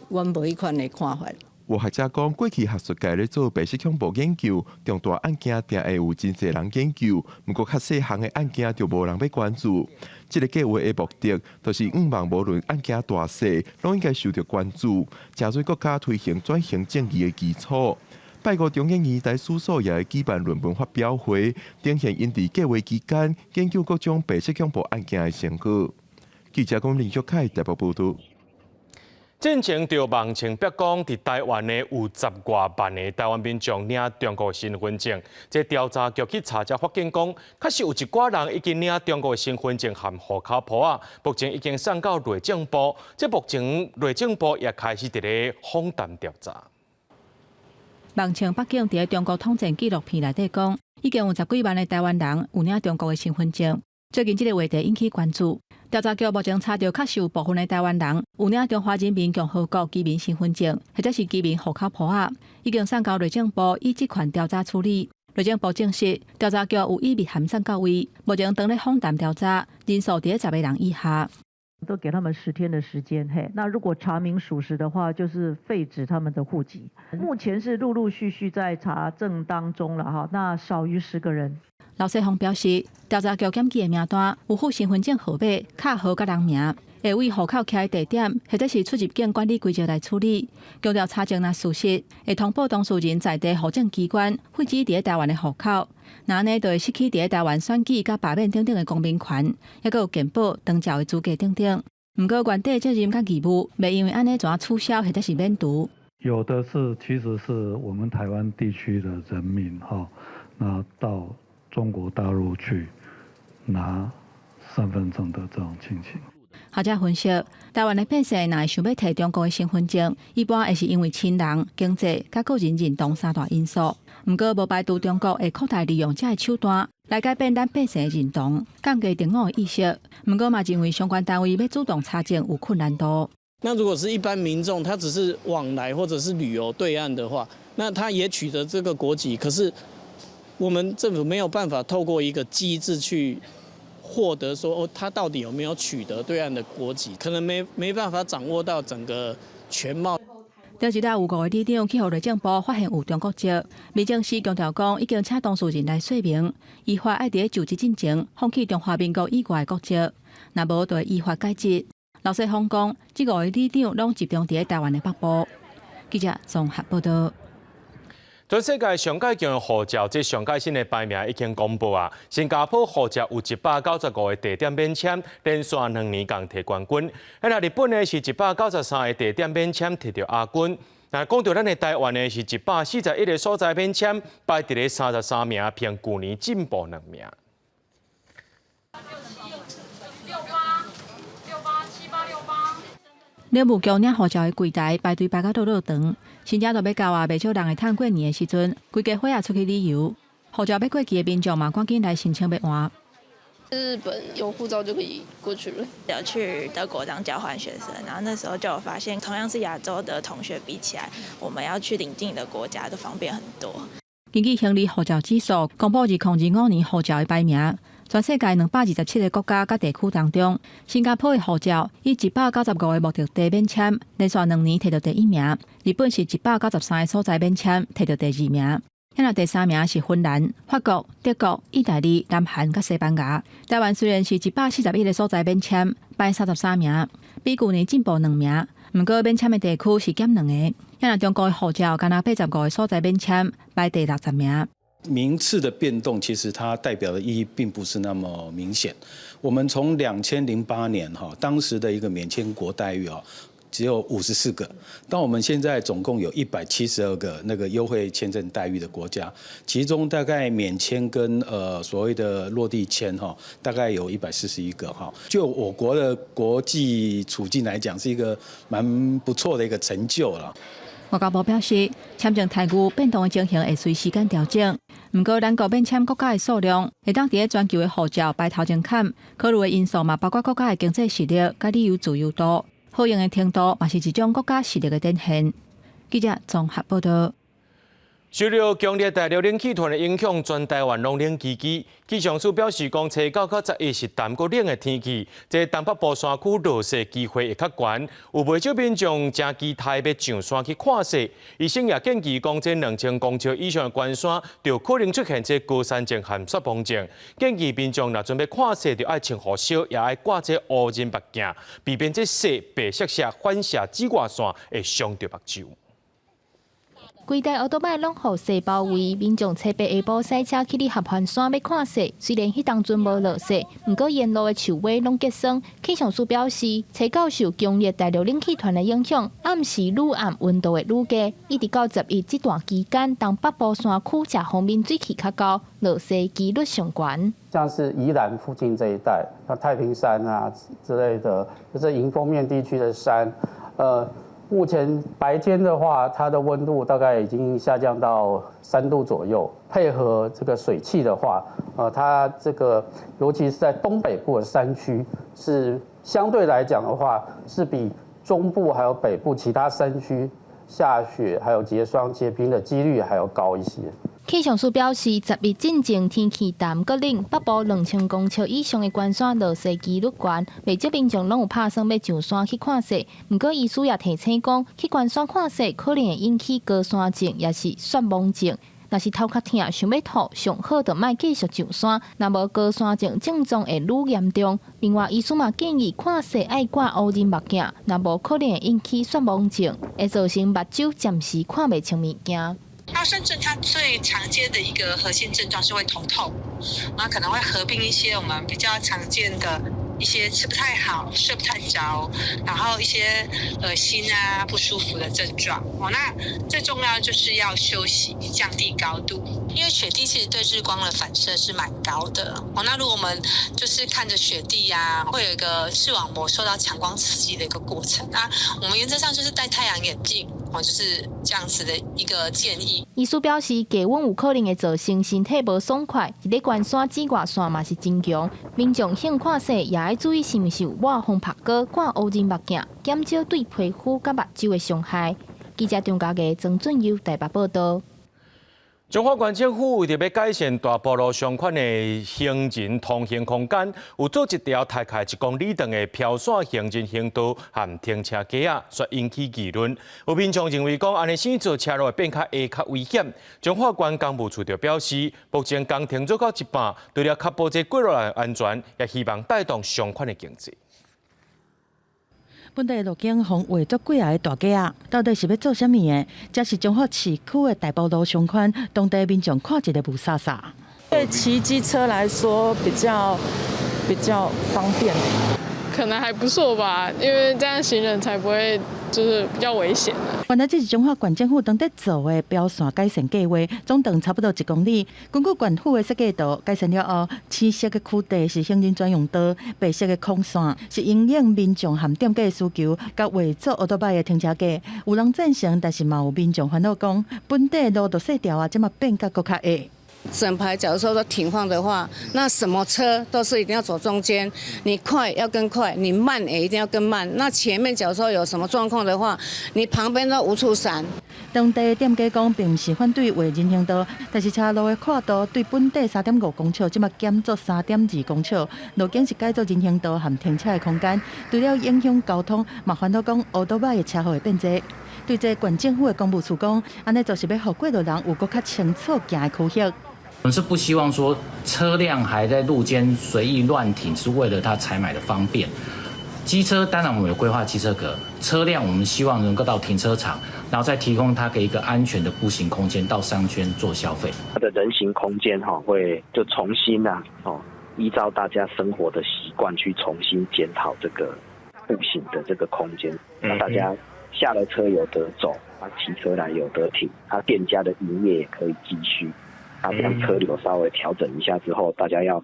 阮無彼款的看法。有學者講，過去學術界咧做白色恐怖研究，重大案件定會有真濟人研究，毋過較細項的案件就無人欲關注。這个計畫的目的，就是向望無論案件大細，攏應該受著關注，成做國家推行轉型正義的基礎。拜五中研院台史所也會舉辦論文發表會，呈現𪜶佇計畫期間研究各種白色恐怖案件的成果。記者龔林玉凱台北報導。進前著網穿白講，佇臺灣呢有十外萬个臺灣民眾領中國身份證。這調查局去查才發現講，確實有一寡人已經領中國身份證和戶口簿仔，目前已經送到內政部。這目前內政部也開始佇咧訪談調查。網稱北京佇中國統戰紀錄片內底講，已經有十幾萬个台灣人有領中國的身份證。最近這个話題引起關注，調查局目前查著確實有部分的台灣人有領中華人民共和國居民身份證，或者是居民戶口簿仔，已經送交內政部依職權調查處理。內政部證實，調查局有以密函送到位，目前當咧訪談調查，人數佇十個人以下。都給他們10天的時間，嘿，那如果查明屬實的話，就是廢止他們的戶籍。目前是陸陸續續在查證當中了，哈，那少於10個人。劉世宏表示，調查局檢舉的名單有附身份證號碼、卡號佮人名，會依戶口徛的地點或者是出入境管理規則來處理。強調查證若屬實，會通報當事人在地戶政機關廢止佇台灣的戶口，若按呢就會失去佇台灣選舉佮罷免等等的公民權，抑閣有健保、長照的資格等等。毋過原底責任佮義務，袂因為按呢就取消或者是免除。有的是，其實是我們台灣地區的人民，哈，那到中國大陸去拿身份證的這種情形。學者分析，台灣的百姓若會想欲提中國的身份證，一般會是因為親人、經濟佮個人認同三大因素。毋過，無排除中國會擴大利用這个手段來改變咱百姓的認同，降低自我的意識。毋過嘛認為相關單位欲主動查證有困難度。那如果是一般民眾，他只是往來或者是旅遊對岸的話，那他也取得這個國籍，可是我們政府沒有辦法透過一個機制去獲得說，哦，他到底有沒有取得對岸的國籍，可能沒辦法掌握到整個全貌。頂一日有五個里長去予內政部發現有中國籍，民政司強調講已經請當事人來說明，依法愛佇就職進前放棄中華民國以外的國籍，若無就會依法解職。劉世峰講，這五个里長攏集中佇台灣的北部。記者綜合報道。全世界上蓋強的護照，這上蓋新的排名已經公布啊。新加坡護照有195個地點免簽，連續2年共提冠軍。那日本呢是193個地點免簽，提著亞軍。那講到咱的台灣呢，是141個所在免簽，排佇咧33名，比舊年進步兩名。六八六八七八六八。領務局領護照的櫃台排隊排甲落落長，新正都欲到啊，袂少人會趁過年的時陣，規家伙仔出去旅遊。護照欲過期的民眾嘛，趕緊來申請欲換。日本有護照就可以過去了。有去德國當交換學生，然後那時候就有發現，同樣是亞洲的同學比起來，我們要去鄰近的國家都方便很多。根據行李護照指數公布2025年護照的排名，全世界227個國家佮地區當中，新加坡的護照以195個目的地免簽，連續2年提著第一名。日本是193個所在免簽，提著第二名。遐第三名是芬蘭、法國、德國、意大利、南韓佮西班牙。台灣雖然是141個所在免簽，排33名，比舊年進步兩名。毋過免簽的地區是減兩個。遐中國的護照干焦85個所在免簽，排第60名。名次的變動，其實它代表的意義並不是那麼明顯。我們從2008年哈，當時的一個免簽國待遇啊，只有54個，但我們現在總共有172個那個優惠簽證待遇的國家，其中大概免簽跟所謂的落地簽哈，大概有141個哈。就我國的國際處境來講，是一個蠻不錯的一個成就了。外交部表示，簽證待遇變動的情形會隨時間調整。毋過，咱國免簽國家的數量會當佇咧全球的護照排頭前坎，考慮的因素嘛，包括國家的經濟實力佮旅遊自由度、好用的程度，嘛是一種國家實力的展現。記者綜合報道。受著強烈對流冷氣團的影響，全台灣攏冷吱吱。氣象署表示，講初九到十一是澹閣冷的天氣，這東北部山區落雪機會會較懸。有袂少民眾誠期待欲上山去看雪。醫生也建議講，這2000公尺以上的懸山，就可能出現這高山症和雪崩症。建議民眾若準備看雪，就愛穿雨靴，也愛掛這烏仁目鏡，避免這雪白雪雪反射紫外線會傷著目睭。規台歐多擺攏予雪包圍，民眾初八下晡駛車去佇合歡山欲看雪，雖然彼當陣無落雪，毋過沿路的樹尾攏結霜。氣象署表示，初九受強烈對流冷氣團的影響，暗時愈暗溫度會愈低，一直到十一這段期間，東北部山區這方面水汽較高，落雪幾率上懸。像是宜蘭附近這一帶，像太平山啊之類的，就是迎風面地區的山，目前白天的話，它的溫度大概已經下降到3度左右。配合這個水汽的話，它這個尤其是在東北部的山區，是相對來講的話，是比中部還有北部其他山區下雪還有結霜結冰的幾率還要高一些。氣象署表示，10日進前天氣澹閣冷，北部2000公尺以上的懸山落雪幾率懸，袂少民眾攏有拍算欲上山去看雪。毋過醫師也提醒講，去懸山看雪可能會引起高山症，抑是雪盲症。若是頭殼疼、想欲吐，上好就莫繼續上山。若無高山症症狀會愈嚴重。另外，醫師嘛建議看雪愛掛烏人目鏡，若無可能會引起雪盲症，會造成目睭暫時看袂清物件。高山症它最常見的一個核心症狀是會頭痛，那可能會合併一些我們比較常見的一些吃不太好、睡不太着，然後一些噁心啊、不舒服的症狀。哦，那最重要就是要休息，降低高度，因為雪地其實對日光的反射是蠻高的。哦，那如果我們就是看着雪地啊，會有一個視網膜受到強光刺激的一個過程。那我們原則上就是戴太陽眼鏡。哦，就是這樣子的一個建議。醫師表示，低溫有可能會造成身體無爽快，佇咧懸山紫外線嘛是真強。民眾興看雪也愛注意是毋是有抹防曝光、掛烏人目鏡，減少對皮膚佮目睭的傷害。記者張家傑、曾俊佑台北報導。彰化縣政府為著欲改善大埔路商圈的行人通行空間，有做一條大概1公里長的飄線行人行道和停車格仔，煞引起議論。有民眾認為講，按呢生做車路會變較狹較危險。彰化縣工務處就表示，目前工程做到一半，除了確保這過路人安全，也希望帶動商圈的經濟。本地路景予畫做幾仔个大格仔，到底是欲做啥物的？這是彰化市區的大埔路商圈，當地民眾看一个霧煞煞。對騎機車來說比較方便，可能還不錯吧，因為這樣行人才不會就是比較危險。原來這是彰化縣政府當咧做的標線改善計劃，總長差不多1公里。根據縣府的設計圖，改善了後，青色的區塊是行人專用道，白色的空線是因應民眾和店家的需求，佮畫做歐多擺的停車格。有人贊成，但是嘛有民眾煩惱講，本地路就細條啊，這馬變甲閣較狹。整排假如說都停放的話，那什麼車都是一定要走中間。你快要跟快，你慢也一定要跟慢。那前面假如說有什麼狀況的話，你旁邊都無處閃。當地店家講，並毋是反對畫人行道，但是車路的闊度對本地3.5公尺，這馬減做3.2公尺，路景是改做人行道和停車的空間，除了影響交通，嘛煩惱講歐多擺的車禍會變濟。對這縣政府的工務處講，按呢做是欲予過路人有閣較清楚行的區域。我們是不希望說車輛還在路肩隨意亂停，是為了他採買的方便。機車當然我們有規劃機車格，車輛我們希望能夠到停車場，然後再提供他給一個安全的步行空間到商圈做消費。它的人行空間哈會就重新啊哦依照大家生活的習慣去重新檢討這個步行的這個空間，讓大家下了車有得走，啊騎車來有得停，啊店家的營業也可以繼續。啊，這樣車流稍微調整一下之後，大家要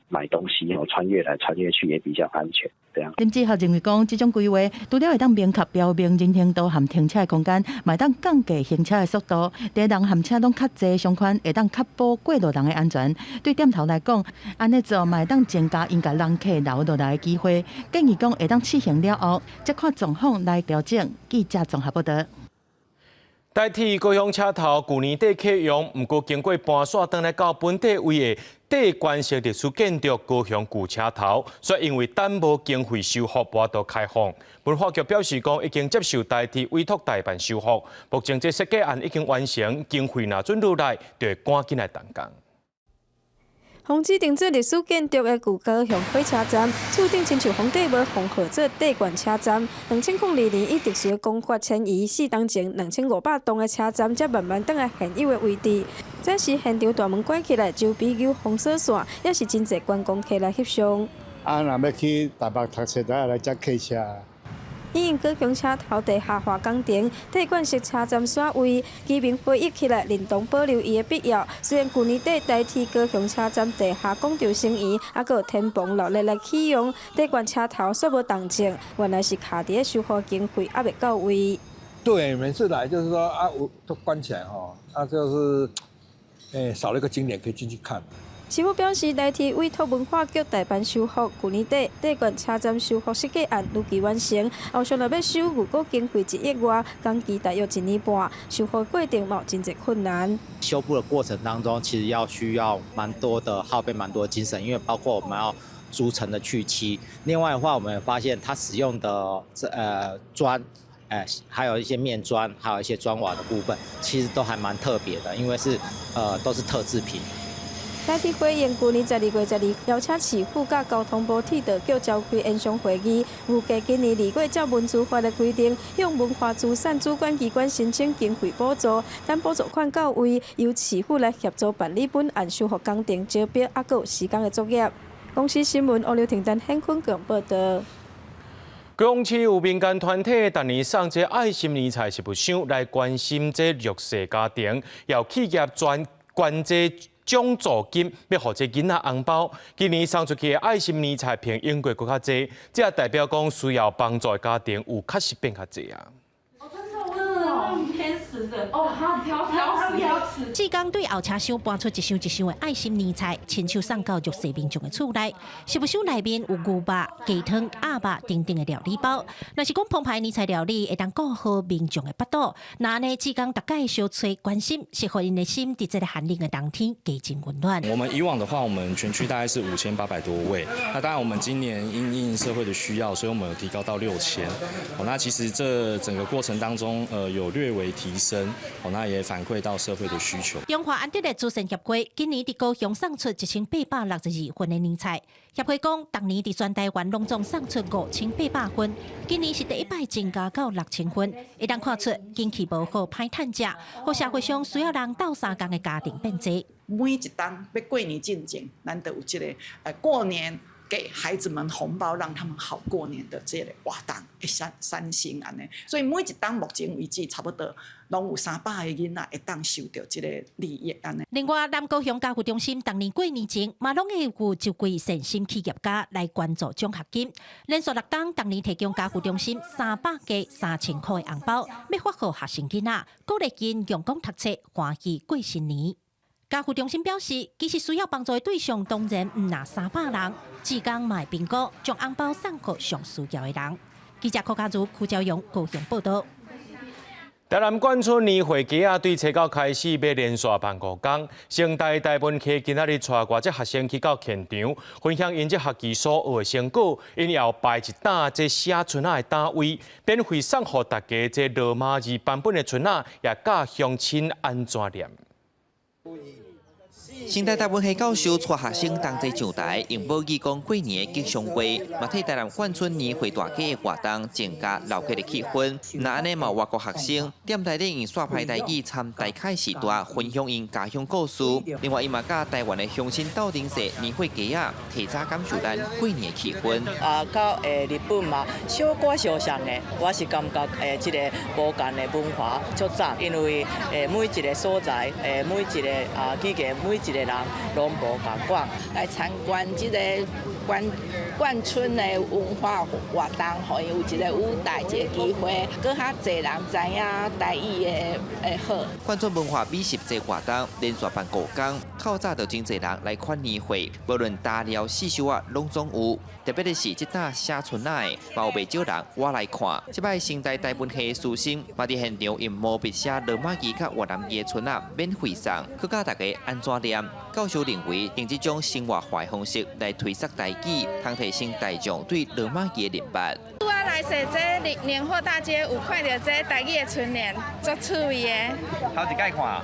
買東西哦，穿越來穿越去也比較安全。這樣。林志學認為講，這種規劃除了會當明確標明人行道和停車的空間，嘛會當降低行車的速度，佇人和車攏較濟商圈，會當確保過路人的安全。對店頭來講，按呢做嘛會當增加𪜶共人客留落來的機會。建議講會當試行了後，再看狀況來調整。記者綜合報導。台鐵高雄車頭舊年底啟用，毋過經過搬線轉來到本地位的帝冠式歷史建築高雄舊車頭，煞因為等無經費修復，無法度開放。文化局表示講，已經接受台鐵委託代辦修復，目前這設計案已經完成，經費若准落來，就會趕緊來動工。予指定做歷史建築的舊高雄火車站，厝頂親像皇帝帽封號做帝冠車站。2002年以特殊的工法遷移，4冬前2500棟的車站才慢慢轉來現有的位置。這時現場大門關起來，周邊有封鎖線，也是真濟觀光客來翕相。啊，若欲去台北讀冊，就愛來遮客車。因應高雄車頭地下化工程，帝冠式車站徙位，居民回憶起來，認同保留伊的必要。雖然舊年底台鐵高雄車站地下廣場成圓，猶閣有天棚落力來啟用，帝冠車頭煞無動靜，原來是卡佇咧修復經費猶未到位。對，每次來就是說啊，我都關起來吼，啊就是，少了一個景點可以進去看。市府表示，台鐵委託文化局代辦修復，舊年底帝冠車站修復設計案如期完成，後續若欲修，預估經費1億外，工期大約一年半，修復過程嘛有真濟困難。修復的過程當中，其實要需要蠻多的耗費蠻多精神，因為包括我們要逐層的去漆。另外的話，我們也發現它使用的這磚，還有一些面磚，還有一些磚瓦的部分，其實都還蠻特別的，因為是都是特製品。台鐵回應，舊年12月12邀請市府佮交通部鐵道局召開研商會議，預計今年2月照文資法的規定，向文化資產主管機關申請經費補助，等補助款到位，由市府來協助辦理本案修復工程招標，猶閣有時間的作業。公視新聞王劉婷、陳顯坤報道。高雄市有民間團體逐年送這愛心年菜食物箱來關心這弱勢家庭，由企業捐捐這獎助金，欲予這囡仔紅包。今年送出去的愛心年菜評英國閣較濟，這也代表講需要幫助的家庭有確實變較濟啊。天使的哦，他挑挑挑食。志工對後車廂搬出一箱一箱的愛心年菜，親手送到弱勢民眾的厝內。食物箱內面有牛肉、雞湯、鴨肉等等的料理包。若是講澎湃年菜料理，會當顧好民眾的腹肚。那呢，志工逐家相揣關心，是予𪜶的心佇這个寒冷的冬天加真溫暖。我們以往的話，我們全區大概是5800多位。那當然，我們今年因應社會的需要，所以我們有提高到6000。那其實這整個過程當中，有略微提升。那也反饋到社會的需求。中華安德烈慈善協會今年佇高雄送出1862份的年菜。協會講，逐年佇全台灣攏總送出5800份，今年是第一擺增加到6000份，會當看出景氣無好歹趁食，予社會上需要人鬥相共的家庭變濟。每一冬欲過年進前，咱都有這个過年給孩子們紅包，讓他們好過年的這个活動會產產生按呢，所以每一冬目前為止，差不多攏有300個囡仔會當受著這个利益按呢。另外，南高雄家扶中心逐年過年前，嘛攏會有一位善心企業家來捐助獎學金，連續6冬逐年提供家扶中心300家3000箍的紅包，欲發予學生囡仔，鼓勵𪜶用功讀冊，歡喜過新年。家扶中心表示，其實需要幫助的對象當然毋但300人，志工嘛會評估將紅包送予上需要的人。記者柯家如、柯昭勇高雄報道。台南冠春年會街仔對初九開始欲連續辦五工，成大台文系今仔日帶偌濟學生去到現場，分享𪜶這學期所學的成果，𪜶也有排一擔這寫春仔的擔位，免費送予大家這羅馬字版本的春仔，也教鄉親按怎念。成大台文系教授帶學生同齊上台，用母語講過年的吉祥話，嘛替台南冠春年會大街的活動增加鬧熱的氣氛。若按呢嘛有外國學生踮台頂用煞派台語參大凱時代分享𪜶家鄉故事。另外，伊嘛佮台灣的鄉親鬥陣踅年貨街仔，提早感受咱過年的氣氛。啊，到日本嘛，小可相像的，我是感覺這个無仝的文化足讚，因為每一個所在，每一个啊語言，每一個人攏無仝款。來參觀這个冠冠春的文化活動，予𪜶有一个舞台，一个機會，閣較濟人知影台語的好。冠春文化美食節活動連續辦五工，透早就真濟人來看年貨，無論大料細小仔攏總有。特別的是，這搭寫春仔的，嘛有袂少人倚來看。這擺成大台文系師生嘛佇現場用毛筆寫羅馬字佮越南語的春仔免費送，閣教大家按怎念。教授認為，用這種生活化的方式來推廣台語，通提升大眾對羅馬字的認識。拄仔來踅這年貨大街，有看著這台語的春聯，足趣味的。頭一擺看。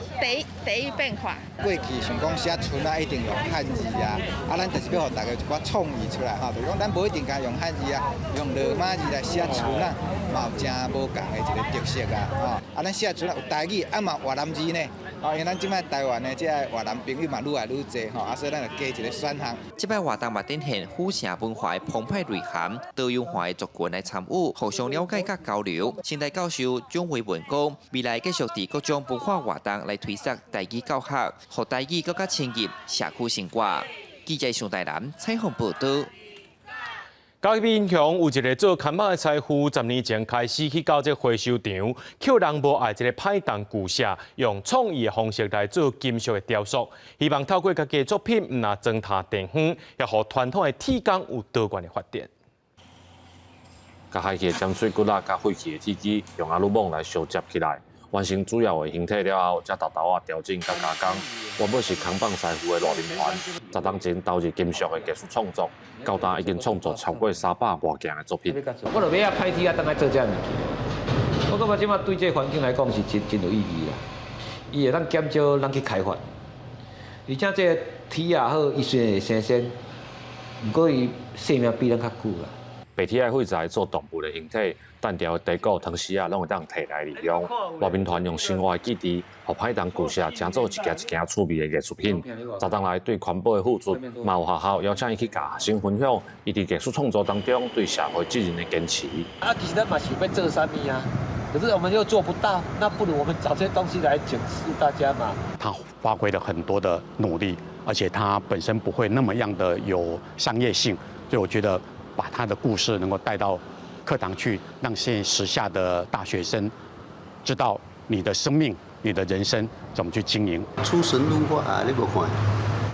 第一遍看。過去想講寫春仔一定用漢字啊，啊，咱就是欲予大家一寡創意出來吼，就是講咱無一定干用漢字啊，用羅馬字來寫春仔，嘛有誠無仝的一个特色啊，吼。啊，咱寫春仔有台語，啊嘛越南字呢。哦，因為咱這擺台灣的這个越南朋友嘛愈來愈濟吼，啊，所以咱就加一个選項。這擺活動嘛展現府城文化的澎湃內涵，多元化的族群來參與，互相了解佮交流。成大教授蔣維文講，未來繼續佇各種文化活動來推廣台語教學，予台語閣較深入社區生活。記者上台南採訪報道。嘉義民雄有一个做看板的師傅，10年前開始去到這回收場，抾人無愛這个歹重舊舍，用創意的方式來做金屬的雕塑，希望透過家己的作品，毋但裝奅地方，也予傳統的鐵工有多元的發展。共害去的尖喙骨仔，佮廢棄的鐵枝，用阿魯網來相接起來，完成主要的形體了後，才沓沓仔調整佮加工。原本是扛棒師傅的賴林環，10冬前投入金屬的藝術創作，到今已經創作超過300外件的作品。我就買啊歹鐵仔，轉來做這物件。我感覺這馬對這個環境來講是真真有意義啦。伊會當減少咱去開發，而且這個鐵也好，伊雖然會生鮮，毋過伊生命比咱較久啦。白鐵仔廢材做動物的形體，單調的低骨湯匙仔攏會當提來利用。賴民團用生活的記憶，予歹重舊舍成做一件一件趣味的藝術品。10冬來對環保的付出，嘛有學校邀請伊去共學生分享，伊佇藝術創作當中對社會責任的堅持。啊，其實咱嘛想欲做啥物啊，可是我們又做不到，那不如我們找這些東西來警示大家嘛。他發揮了很多的努力，而且他本身不會那麼樣的有商業性，所以我覺得。把他的故事能夠帶到課堂去，讓現時下的大學生知道你的生命、你的人生怎麼去經營。出神入化啊！你無看，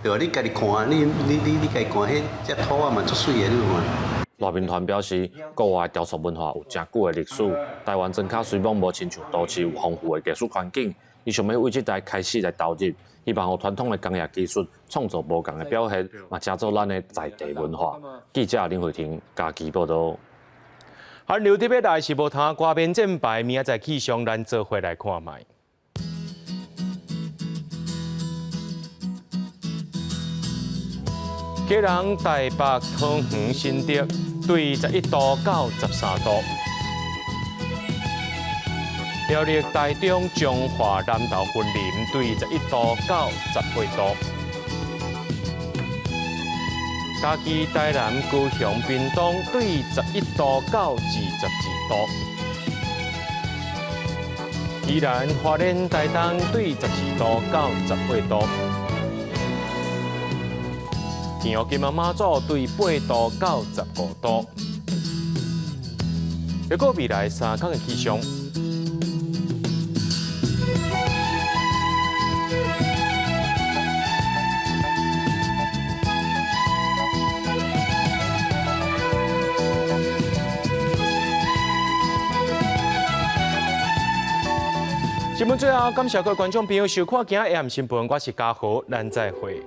對吧？你家己看，你家己看，彼隻土仔嘛足媠的，你有看。賴民團表示，國外雕塑文化有誠久的歷史，台灣莊跤雖罔無親像都市有豐富的藝術環境，伊想欲為這代開始來投入，希望予傳統的工業技術創造無仝的表現，嘛成做咱的在地文化。記者林慧婷嘉義報導。寒流特別來是無通掛免戰牌，明仔載氣象咱做伙來看覓。基隆、台北、桃園、新竹，對11度到13度。苗栗、台中、彰化、南投、雲林，對11度到18度。嘉義、台南、高雄、屏東，對11度到22度。宜蘭、花蓮、台東，對14度到18度。天后金門馬祖對8度到15度。欲閣未來3工的氣象。新聞最後，感謝各位觀眾朋友收看今仔下暗新聞，我是嘉豪，咱再會。